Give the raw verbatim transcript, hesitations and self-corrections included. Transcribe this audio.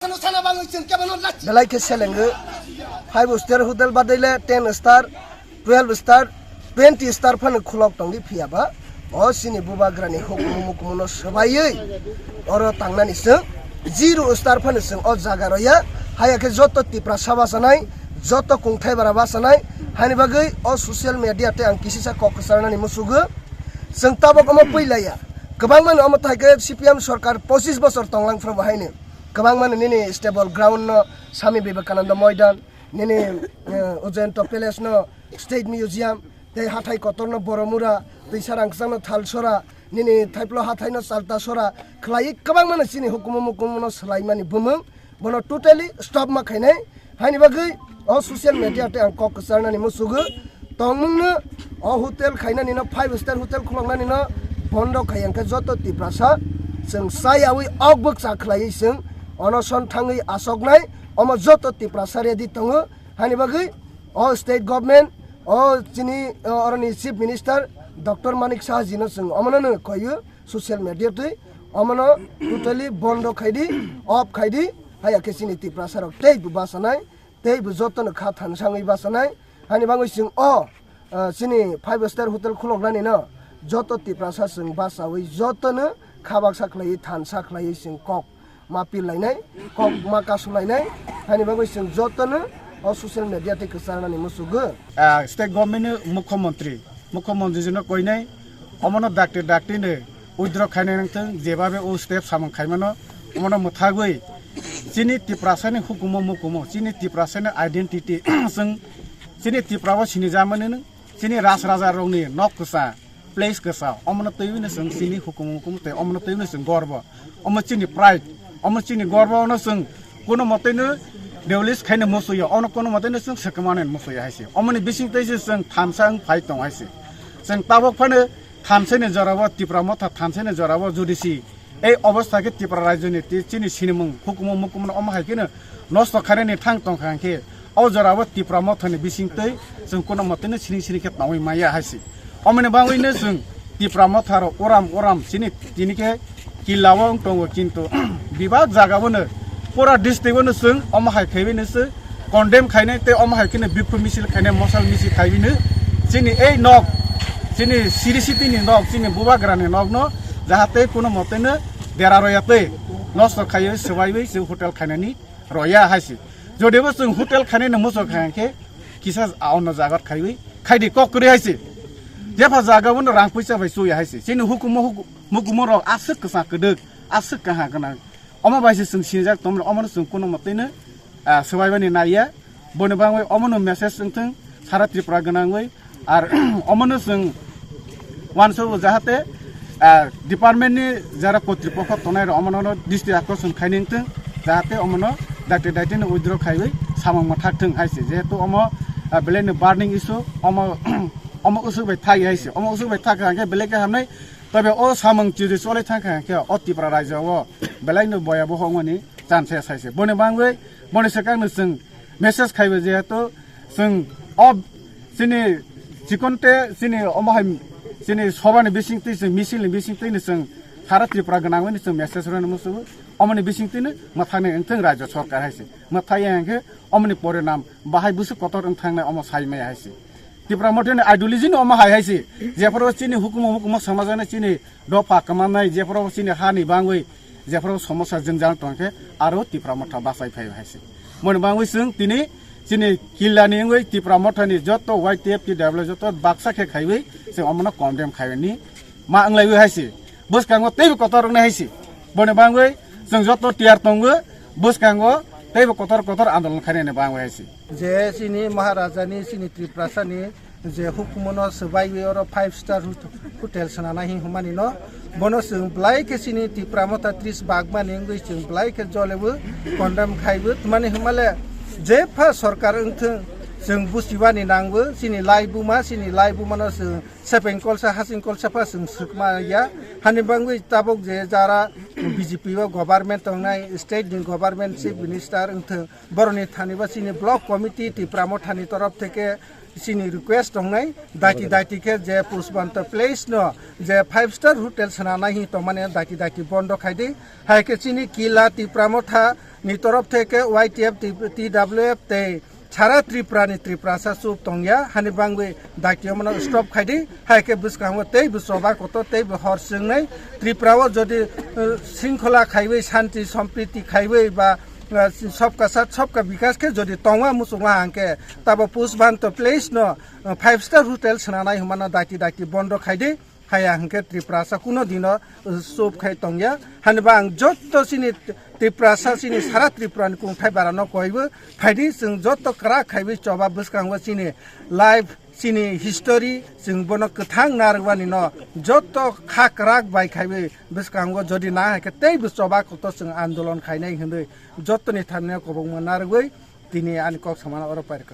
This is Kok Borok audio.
Belai khe selengo. Five star hotel badai le ten star, twelve star, twenty star phano khulok tongdi phiya ba. O chini bubagrani hukumu mukumuno swbaiwi oro tangnani chwng zero star phano chwng o jaga roya. Haya khe joto Tiprasa bachanai, joto kungthai bara bachanai, hani bagwi o social media tei ang kisisa kok kwcharnani musugo. Chwng tabok omo puilaya. Kwbangmano omo thai khe C P M sorkar pochis bochor tonglang phano bo haino. Kwbangmano nini stable ground no Swami Vivekananda Moidan, nini, eh, Ujjayanta Palace no State Museum, tei hathai kotor no Boromura, tei sarang kwchang no Thalsora, nini thaiplo hathai no Chaltasora, khlai kwbangmano chini hukumu mukumu no swlaimani bumung, bono totally stop ma khainai. Haini bagwi o social media tei ang kok kwcharnani musugo tongmungno o hotel khainani no five star hotel khuloknani no bondo khai ang khe joto Tiprasa chwng chayawi ok bwkcha khlaiwi chwng onoson thangwi asoknai omo joto Tiprasa ready tongo. Hani bagwi o state government o chini o oroni chief minister Doctor Manik Saha jino chwng omono no koiyo social media twi omono totally bondo khaidi, off khaidi. Haya khe chini Tiprasa rok tei bo bachanai, tei bo jotono kha thansangwi bachanai. Hani bagwi chwng o, ah, chini five star hotel khuloknani no joto Tiprasa chwng bachawi jotono kha baksa khlaiwi thansa khlaiwi chwng kok ma pil lainai, kok ma kasu lainai. Hani bagwi chwng jotono o social media tei kwcharnani musugo. Ah, state government ni mukhyamantri, mukhyamantri jino koinai, omono dakti dakti no withdraw khainai nangthung, jebabe o step samung khaimano, omono mwthagwi chini Tiprasani hukumu mukumu, chini Tiprasani identity, chwng chini Tipra o sinijamani nung, chini ras raja rokni nok kwsa, place kwsa, omono twiwi no chwng chini hukumu mukumu tei omono twiwi no chwng gorbo, omo chini pride, omo chini gorbo ono chwng kuno moteno deolis khaina musuya, ono kuno moteno chwng swkmani musuya haise, omoni bising tei se chwng thansa wng phai tong haise, chwng tabok phano thansani jorabo Tipra motha thansani jorabo jodi si ei obostha khe Tipra rajyoni tei chini sinimung hukumu mukumu omo hai kheno nosto khainani thang tongkha hwnkhe o jorabo Tipra mothani bisingtwi chwng kuno moteno siring siring khe tongwi maya hai se. Omoni bagwino chwng Tipra motharo uram uram chini tini khe killa o wng tongo, kintu bibak jaga bono pura district o no chwng omo hai khaiwi no se condemn khainai tei omo hai kheno bikhu misil khainai, mosal misil khaiwi no chini ei nok, chini siri siti ni nok, chini bubagra ni nok no jahate kuno mote no dera roya tei nosto khaiwi swbaiwi se hotel khainani roya hai se. Jodibo chwng hotel khainani muchung kha hwnkhe kisa a ono jaga khaiwi khaidi kok kwrwi hai se. Jepha jaga bono rang puisa bai chuya hai se. Chini hukumu huku-, mukumu rok aswk kwsa kwdwk, aswk kaha gwnang. Omo bai se chwng sinijak tongmani, omono chwng kuno moteno, ah, swbaibani naiya. Boni bagwi omono message wngthung sara Tripura gwnangwi. Ar omono chwng uansukgo jahate, ah, department ni jara kotripokho tongnai rok omono district akorsong khaini wngthung, jahate omono dakti dakti no withdraw khaiwi samung mwthak thung hai se. Jehetu omo, ah, belai no burning issue, omo, omo usuk bai thagi hai se. Omo usuk bai thakha hwnkhe belai khe hamnai. Tobe o samung chiri cholai thangkha hwnkhe o Tripura rajyo o belai no boya boho wngmani chance sai se. Boni bagwi, boni swkang no chwng message khaibo, jehetu chwng o chini chikonte chini omo hai chini sobani bisingtwi, chwng misil ni bisingtwi no chwng sara Tripura gwnangwi no chwng message rwna musugo. Omoni bisingtwi no mwthangni wngthung rajyo sorkar hai se. Mwthai ya hwnkhe omoni porinam bahai bwswk kotor wng thangnai omo sai maya hai se. Tipra Motha ni ideology no omo hai hai se. Jephuru chini hukumu hukumu samajani chini dopha kwmanai, jephuru chini hani bangwi, jephuru somosa jwngjal tongkhe aro Tipra Motha bachai phai hai se. Moni bangwi chwng tini chini killa ni wngwi Tipra Motha ni joto Y T F T W joto baksa khe khaiwi chwng omono condemn khaini ma wnglaiwi hai se. Bwskango teibo kotor wngnai hai se. Boni bangwi chwng joto tiyar tongo, bwskango teibo kotor kotor andolon khainani bangwi hai se. Je chini Maharajani, chini Tiprasani je hukumono swbaiwi oro five star hot-, hotel swnana hin hwnmani no, bono chwng belai khe chini Tipra Motha tris bagmani wngwi chwng belai khe jolebo condemn khaibo. Tmani hwnmale jepha sorkar wngthwng, chwng buchibani nangbo, chini laibuma, chini laibumano chwng sepeng kolsa, hasing kolsa pha chwng swkma ya. Hani bangwi tabok je jara B J P o government tongnai, state ni government chief minister wngthwng, boroni thani bo chini block committee Tipra Motha ni torof theke chini request tongnai, daiti daiti khe je Pushpanta Place no je five star hotel swnanai hin tongmani daiti daiti bondo khaidi, hai khe chini Kila Tipra Motha ni torof theke Y T F, T W F tei Sara Tripura ni Tripurasa chup tongya, hani bangwi daitio mano stop khaidi, hai khe bwskango tei bo choba kotor tei bo hor swngnai. Tripura o jodi, eh, singkhola khaiwi, shanti sompriti khaiwi ba, eh, sobka sath sobka bikas khe jodi tongma muchungma hangkhe tabo Pushpanta Place no, eh, five star hotel swnanai hwnmano daiti daiti bondo khaidi. Haya hwnkhe Tripurasa kuno dino, uh, chup khai tongya. Haniba ang jotto chini Tripurasa chini sara Tripura ni kungthai bara no koibo phaidi chwng jotto kwrak khaiwi choba bwskango chini life chini history chwng bono kwthang narwani no jotto kha kwrak bai khaiwi bwskango jodi na hai khe tei bo choba kotor chwng andolon khainai hwnwi jotto ni thani no kwbangma narwgwi tini ani kok samano oro pairwkha.